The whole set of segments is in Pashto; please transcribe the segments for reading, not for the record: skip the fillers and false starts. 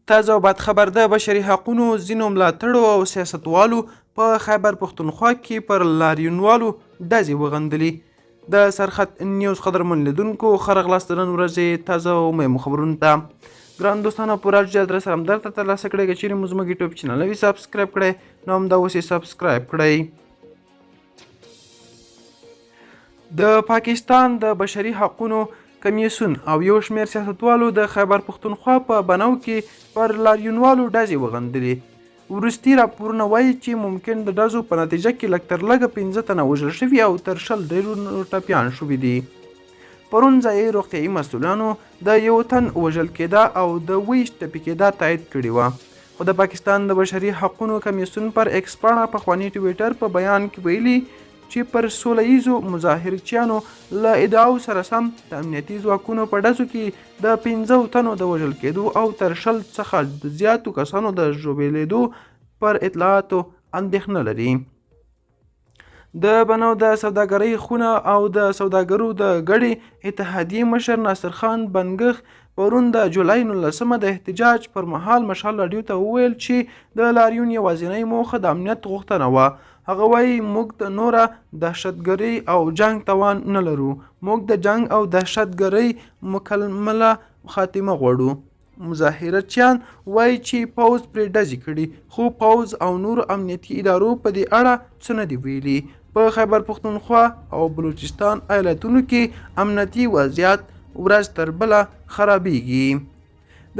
تازه او بد خبر، د بشري حقونو ځینو ملاتړو او سیاستوالو په خیبر پښتونخوا کې پر لاریونوالو ډزې وغندلې. د سرخط نیوز قدرمن لیدونکو، ښه راغلاست د نن ورځې تازه او مهمو خبرونو ته. ګران دوستانو، پوره جزئیات درسره هم درته ترلاسه کړئ. که چیرې مو زموږ یوټیوب چینل نه وي سبسکرایب کړی، نو همدا اوس یې سبسکرایب کړئ. د پاکستان د بشري حقونو کمیسیون او یو شمېر سیاستوالو د خیبر پښتونخوا په بنو کې پر لاریونوالو ډزې وغندلې. وروستي راپورونه وایي چې ممکن د ډزو په نتیجه کې لږ تر لږه 5 تنه وژل شوي او تر 20 ډېر ټپیان شوي دي. پرون ځایي روغتیايي مسؤلانو د یو تن وژل کېدا او د 20 ټپي کېدا تایید کړې وه. خو د پاکستان د بشري حقونو کمیسیون پر ایکس پاڼه، پخواني ټویټر، په بیان کې ویلي چې پر سوله ییزو مظاهرچیانو له ادعاو سره سم د امنیتي ځواکونو په ډزو کې د 5 تنو د وژل کېدو او تر 20 څخه د زیاتو کسانو د ژوبلېدو پر اطلاعاتو اندېښنه لري. د بنو د سوداګرۍ خونه او د سوداګرو د ګډې اتحادیې مشر ناصر خان بنګښ پرون د جولای 19 د احتجاج پر مهال مشال راډیو ته وویل چې د لاریون یوازینۍ موخه د امنیت غوښتنه وه. هغه وایي، موږ د نوره دهشتګرۍ او جنګ توان نه لرو، موږ د جنګ او دهشتګرۍ مکمله خاتمه غواړو. مظاهره چیان وایي چې پوځ پرې ډزې کړي، خو پوځ او نورو امنیتي ادارو په دې اړه څه نه دي ویلي. په خیبر پښتونخوا او بلوچستان ایالتونو کې امنیتي وضعیت ورځ تر بله خرابیږي.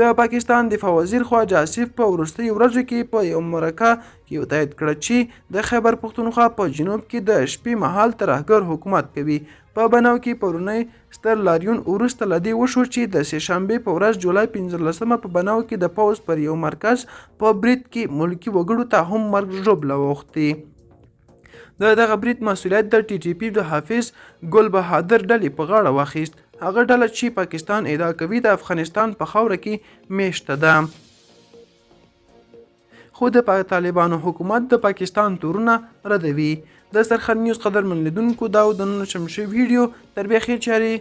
د پاکستان دفاع وزیر خواجه آصف په وروستیو ورځو کې په یو مرکه کې تایید کړه چې د خیبر پښتونخوا په جنوب کې د شپې مهال ترهګر حکومت کوي. په بنو کې پرونی ستر لاریون وروسته له دې وشو چې د سې شنبې په ورځ جولای 15 په بنو کې د پوځ پر یو مرکز په برید کې ملکي وګړو ته هم مرګ ژوبله واوښتې. د دغه برید مسؤلیت د ټي ټي پي د حافظ ګل بهادر ډلې په غاړه واخیست، هغه ډله چې پاکستان ادعا کوي د افغانستان په خاوره کې میشته ده. خو د طالبانو حکومت د پاکستان تورونه ردوي. د سرخط نیوز قدرمن لیدونکو، دا و د نن شمشي ویډیو. تر بیا خیر چارې.